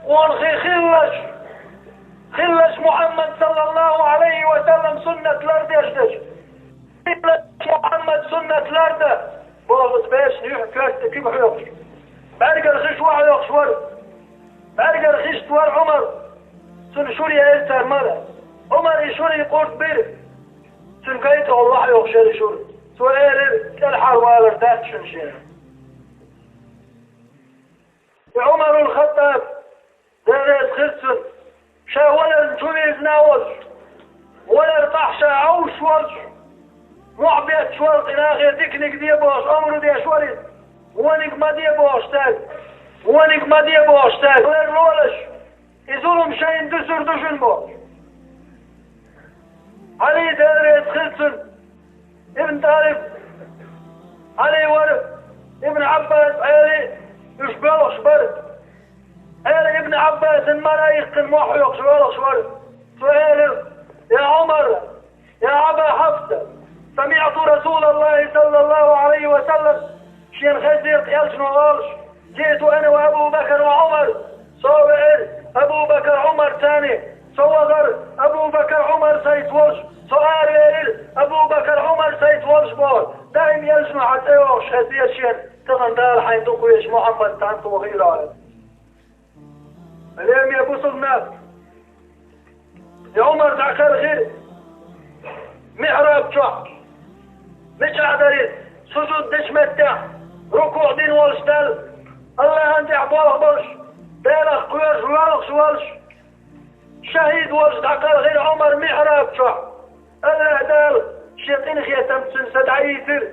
Хьуна хи-, хилалаш, хилалаш Мухьаммад саллаллаху Ӏалайхи ва саллам суннат лардеш дерш. Хилалаш Мухьаммад суннат ларда, бохуш бераш юьхь коьрта куьг хьоькхуш. БӀаьргара хиш охьахьоькхуш вара. БӀаьргара хиш вара Ӏумар. Цунна шура яьлла цара мара. Ӏумар и шурийн къурд бира. Цуьнан гайтӀа гӀолла охьайохуш яра и шура. Цо элира: «КӀелхьарвалар дац шуна шена». И Ӏумарул Хаттаб, Дела реза хила цунна, ша валарна чу вирзина а волуш, валар тӀехь ша Ӏовшуш волуш, мохь бетташ вара, кхин нахе диканиг де бохуш, омра деш вара иза. Вониг ма де бохуш цаьрга, вониг ма де бохуш цаьрга. Валар лолаш, и зулам шайна дуьсур ду шуна бохуш. Ӏали, Дела реза хила цунна, Ибн ТӀалиб, Ӏали вара, Ибн Ӏаббас, Ӏели, уьш боьлхуш бара. Ӏели Ибн Ӏаббасана мара а иккхина мохь хьоькхуш воьлхуш вара. Цо элира: «Я Ӏумар, я Аба Хьафса, самиӀту Расулаллахи саллаллаху Ӏалайхи ва саллам», шена хезнера элчано олуш: «Жиъту ана ва Абу Бакр ва Ӏумар». Со веара Абу Бакр, Ӏумар царна. Со вахара Абу Бакр, Ӏумар сайца волуш. Со араваьлира Абу Бакр, Ӏумар сайца волуш боху. Даим элчано хьан цӀе йохуш хезнера шена, тахана Дала хьайна дукха везаш Мухьаммад цхьаьна тохийла аьлла. Лераме бусулба нах, и Ӏумар дӀакхелхира михьраб чохь. Мичахь дара иза? Сужуд дечу меттехь, рукуӀ дина волуш Далла, Аллахьан тӀехь болх болуш, Делах кхоьруш, воьлхуш волуш, шахӀид волуш дӀакхелхира Ӏумар михьраб чохь. Аллахь Дала шен къинхетамца цуьнан са дӀайийтира.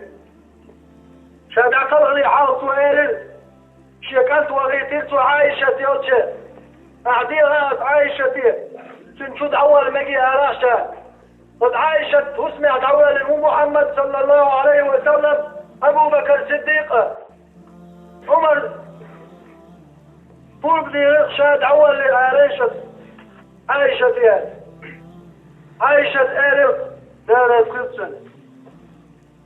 Ша дӀакхалхале хьалха цо элира, шен кӀант вахийтира цо Ӏайшат йолчу: «Ахьа дехьа аса Ӏайшате, цуьнан чу дӀаволла мегий», — алахь ша. Оцу Ӏайшат хӀусамехь дӀавоьллина ву Мухьаммад саллаллаху Ӏалайхи ва саллам, Абу Бакр Сиддикъа, Ӏумар пурба дийхира ша дӀаволлале Ӏайшат, Ӏайшате аьлла. Ӏайшат элира, Дела реза хила цунна.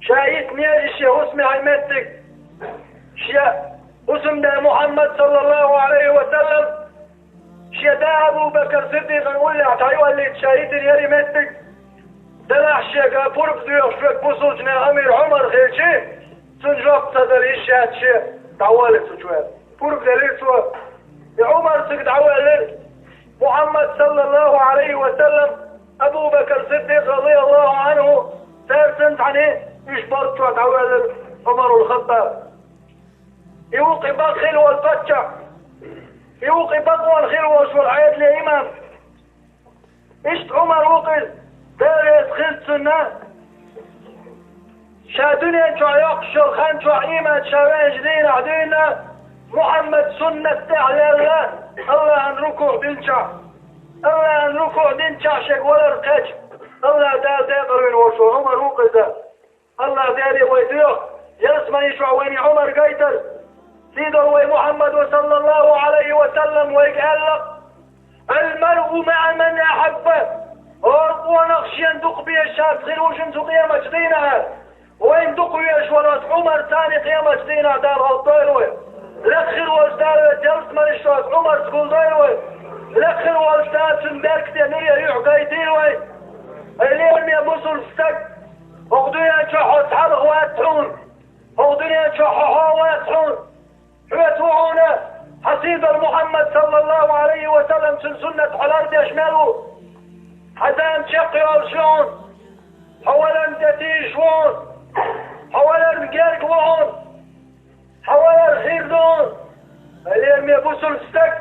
Ша йитинера и шен хӀусамехь меттиг, Ша, бусалба Мухьаммад, саллаллаху Ӏалайхи ва саллам, шен да Абу Бакр Сиддикъан уллехь дӀайоллийта ша йитина яра и меттиг. Делахь шега пурба доьхуш верг бусалба амир Ӏумар хилча, цунна жоп ца дала йиш яц шен дӀаволла цу чу аьлла. Пурба делира цо. И Ӏумар цига дӀавоьллира. Мухьаммад, саллаллаху Ӏалайхи ва саллам, Абу Бакр Сиддикъ, радияллаху Ӏанху, цаьрца цхьаьна уьш болччохь дӀавоьллира Ӏумарул Хаттаб. И ву кхин бакъ хилла волу паччахь. И ву кхин бакъонан хилла волуш волу Ӏедалан имам. Иштта Ӏумар ву-кх иза, Дела реза хилла цунна, ша дуьнен чохь йоккхуш йолу хан чохь ийман ша веанчу дийнахь дуьйна, Мухьаммад суннат тӀехь лелла, Аллахьан рукуӀ динчохь. Аллахьан рукуӀ динчохь шега валар кхечу, Аллахь Дала декъалвина волуш волу Ӏумар ву-кх иза. Аллахь Деле вай доьху, ялсамани чохь вайна Ӏумар гайтар. Сийдолу вай Мухьаммад ва, саллаллаху Ӏалайхи ва саллам, вайга аьлла: «Ал-маръу маӀа ман ахьабба». ХӀора къонах шена дукха безачаьрца хир ву шуна цу къематчу дийнахь. Вайна дукха везаш волу оцу Ӏумарца цхьаьна къематчу дийнахь Дала гӀалт дойла вай. Лекха хир волчу Дала вай ялсамани чохь оцу Ӏумарца гулдойла вай. Лекха хир волчу Дала цуьнан беркате нуьре юьхь гайтийла вай. Ай лераме бусалба стаг! ХӀокху дуьнен чохь хьо цхьалха вац хьуна. ХӀокху дуьнен чохь хьо хьо вац хьуна. Хьоьца ву хьуна хьан сийдолу Мухьаммад, саллаллаху Ӏалайхи ва саллам, цуьнан суннат хьо лардеш мел ву. Хьан зама чекхйолуш ю хьуна. Хьо валарна тӀетийжаш ву хьуна. Хьо валарна герга ву хьуна. Хьан валар хир ду хьуна. Ай лераме бусалба стаг!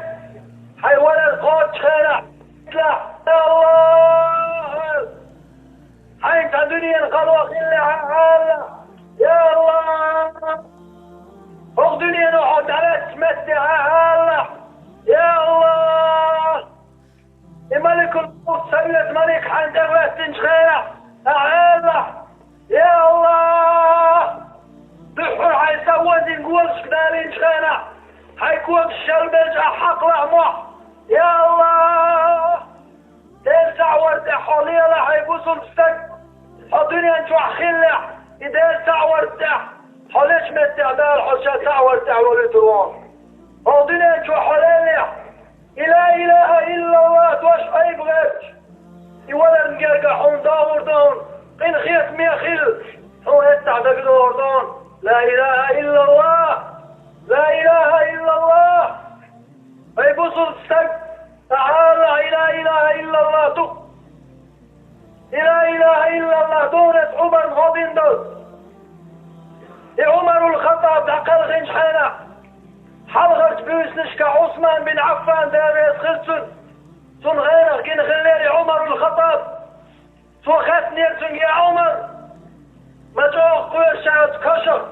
Хьайн валар кхочучу хенахь, я АллахӀ! Хьайна цхьа дуьненан хало хиллехь, я АллахӀ! Я АллахӀ! ХӀокху дуьнено хьо дӀалаьцначу меттехь, я АллахӀ! Я АллахӀ! И маликул-мовт, совет малик хьайна тӀехӀоьттинчу хенахь, ахьа АллахӀ! Я АллахӀ! Дуьххьара хьайн са вон дин голашка далийначу хенахь, хьайн когаш шелбелча ахьа хьакхалахь мохь, я АллахӀ! Делан цхьаъ варна тӀехь хьо лелахь, ай бусалба стаг! Хьо дуьнен чохь хиллехь, и Делан цхьаъ варна тӀехь, хьо лечу меттехь Дала хьо Ша цхьаъ варна тӀехь волуьйтур ву хьуна. ХӀокху дуьнен чохь хьо леллехь, и ла илаха иллаллахӀ дош айба гӀерташ, и валарна гергахь хьуна догӀур ду хьуна, къинхетаме хила, хьуна эццахь дагадогӀур ду хьуна: ла илаха иллаллахӀ! Ла илаха иллаллахӀ! Ай бусалба стаг, ахьа АллахӀ, и ла илаха иллаллахӀ ду! И ла илаха иллаллахӀ ду хьуна оцу Ӏумарна гӀо бина долу. И Ӏумарул Хаттаб дӀакхелхинчу хенахь, хьалхарчу буьйсанашкахь Ӏусман бин Ӏаффан, Дела реза хила цунна, цунна гӀенах гина хиллера и Ӏумарул Хаттаб. Цо хаьттинера цуьнга: «Я Ӏумар, ма чӀогӀа кхоьру ша оцу кашах,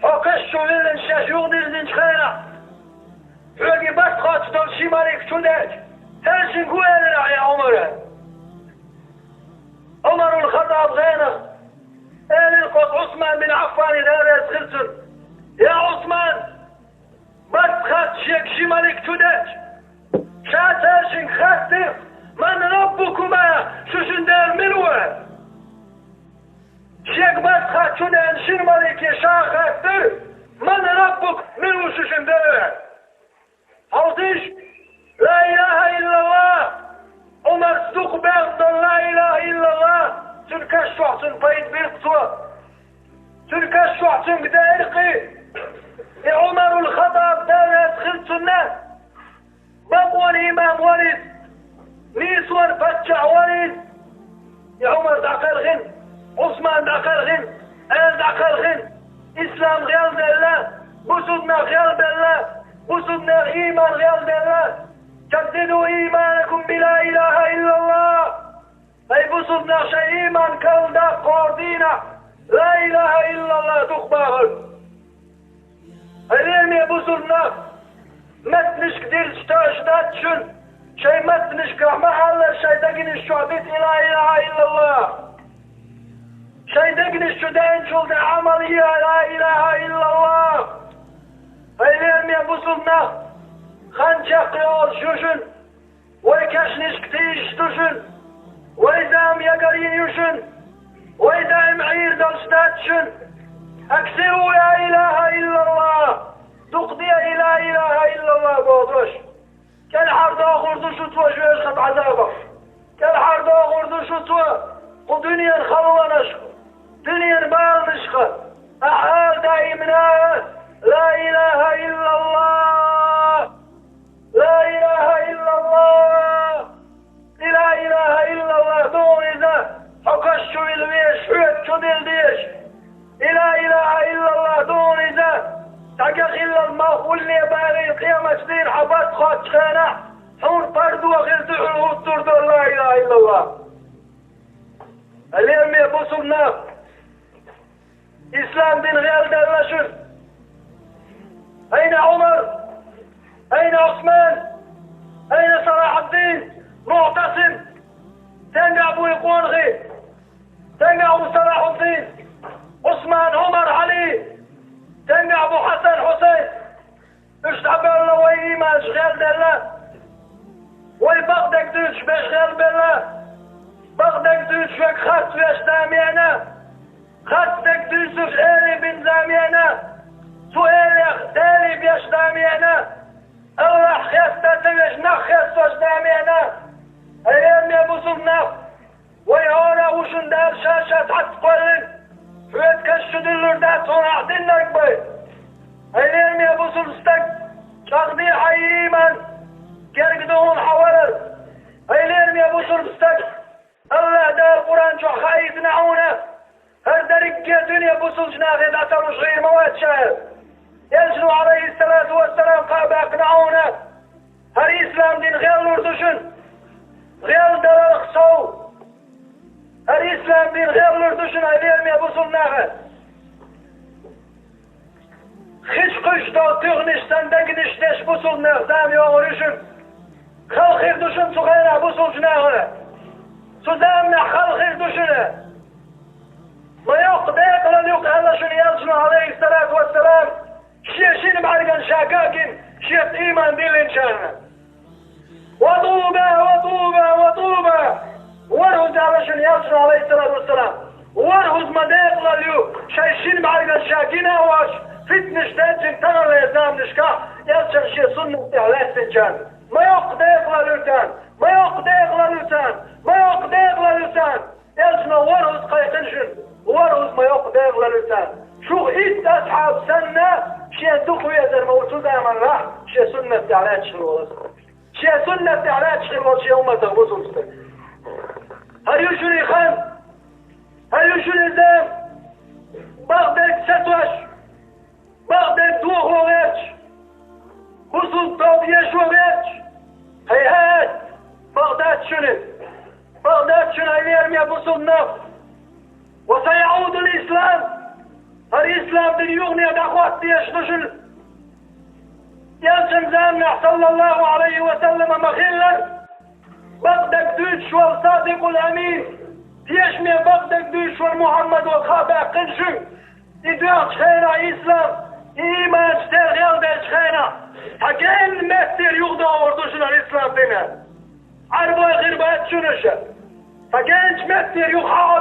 хьо каш чу виллина шаьш юхадирзинчу хенахь, хьоьга и барт хоттуш долу ши малик чу деача, цаьршинга хӀун элира ахь, я Ӏумар?» Ӏумарул Хаттаб гӀенах элира кху Ӏусман бин Ӏаффане, Дела реза хила цунна: «Я Ӏусман, барт хоттуш шега ши малик чу деача, ша цаьршинга хаьттира: „Ман раббукума?“ Шуьшинна Дела мила ву?» Шега барт хоттуш чу деана шина малике ша хаьттира: «Ман раббук? Мила ву шуьшинна Дела?» Хьовсийша, ла илаха иллаллахӀ! Ӏумарца дукха баьхна долу ла илаха иллаллахӀ! Цуьнан каш чохь цунна пайда бира-кх цо. Цуьнан каш чохь цуьнга деара-кх и. И Ӏумарул Хаттаб, Дела реза хила цунна, бакъонан имам вара иза, нийсонан паччахь вара иза. И Ӏумар дӀакхелхина, Ӏусман дӀакхелхина, Ӏела дӀакхелхина, ислам гӀелделла, бусулба нах гӀелбелла, бусулба нехан ийман гӀелделла. Жаддиду ийманакум би ла илаха иллаллах. Ай бусулба нах, шайн ийман карладаккха хӀора дийнахь ла илаха иллаллах дукха бахар. Ай лераме бусулба нах, меттанашка дирзаш тоьаш дац шуна, шайн меттанашкахь ма-аллара, шайн дегнаш чохь дита и ла илаха иллаллах. Шайн дегнаш чу деанчул тӀаьхьа Ӏамал е ла илаха иллаллах. Ай лераме бусулба нах, хан чекхйолуш ю шуна. Вай кешнашка тийжаш ду шуна. Вай зама ягарйина ю шуна. Вай даим Ӏийр долуш дац шуна. Аксиру ла илаха иллаллах. Улле багӀийла къематдийнахьа барт хоттачу хенахь, хьуна пардо хила дуьхьал хӀуттур дара ла илаха иллаллах. Лераме бусулба нах, ислам дин гӀелделла шуна. Айна Ӏумар? Айна Ӏусман? Айна Салахьуддин? МуӀтасим? Стенгахь бу и къонахий? Стенгахь бу Салахьуддин, Ӏусман, Ӏумар, Ӏали? Стенгахь бу Хьасан, Хьусайн? Уьш дӀабевлла вай ийманаш гӀелделла, вай бакъдерг дуьйцуш берш гӀелбелла, бакъдерг дуьйцуш верг харц веш замена, харц дерг дуьйцуш эли бина замена, цу элех дели беш замена, Аллахь хеста ца веш нах хестош замена. Ай, лераме бусулба нах, вай хьора ву шун Дала ша-ша цхьацца кхоьллина, хьоьца каш чу дуьллур дац хьуна ахь диннарг бай. Ай, лераме бусулба стаг, чӀагӀде хьан ийман, герга ду хьуна хьан валар. Ай, лераме бусулба стаг, Аллахь Дала Къуръан чохь хаийтина хьуна, хӀара дерриге дуьне бусулчу нахе дӀасалуш гӀийр ма вац ша аьлла. Элчано, Ӏалайхиссалату вассалам, кхаъ баьккхина хьуна, хӀара ислам дин гӀеллур ду шуна, гӀелдаларх сов. ХӀара ислам дин гӀеллур ду шуна, ай, лераме бусулба нах. Хи чу кхуьйсуш долу туьхнаш санна дегнаш деш бусулба нах зама йогӀур ю шуна. Хала хир ду шуна цу хенахь бусулчу нахана. Цу заманахь хала хир ду шуна. Ма йоккха декъалалла ю-кх аьлла шуна Элчано, Ӏалайхиссалату вассалам, шен шина бӀаьргана ша ган а гина, шеца ийман диллинчарна. «Ва тӀуба, ва тӀуба, ва тӀуба!» ВорхӀазза аьлла шуна Элчано, Ӏалайхиссалату вассалам. ВорхӀазза ма декъалалла ю шайн шина бӀаьргана ша гина а воцуш, фитнаш денначу таханлерчу заманашкахь Элчанан шен суннат тӀехь лаьцначарна. Ма йоккха декъалалла ю царна! Ма йоккха декъалалла ю царна! Ма йоккха декъалалла ю царна! Элчано ворхӀазза кхайкхина шуна, ворхӀазза ма йоккха декъалалла ю царна. Шух итт асхьаб санна, шен дукха везар ма ву цу заманахь шен суннат тӀехь лаьтташ хир волу. Шен суннат тӀехь лаьтташ хир волу шен умматах бусулба стаг. ХӀара ю шуна и хан, хӀара ю шуна и зама, бакъдерг сатош, бакъдерг дохо гӀерташ, бусулба тоба ешо гӀерташ, хӀай-хӀай, бакъ дац шуна иза, бакъ дац шуна, ай, лераме бусулба нах. «Ва саяӀудул ислам», хӀара ислам дин юхане дӀахӀотта дезаш ду шуна. Элчан заманахь, саллаллаху Ӏалайхи ва саллама, ма хиллара бакъдерг дуьйцуш волу Садикъул Амин, тешаме бакъдерг дуьйцуш волу Мухьаммад волу кхаъ баьккхина шуьга. И доьхучу хенахь ислам, и ийманаш тера гӀелделлачу хенахь, цхьа генна меттера юхадогӀур ду шуна ислам дин. Ӏарбой хир бац шуна уьш. Цхьа генначу меттера юха хьа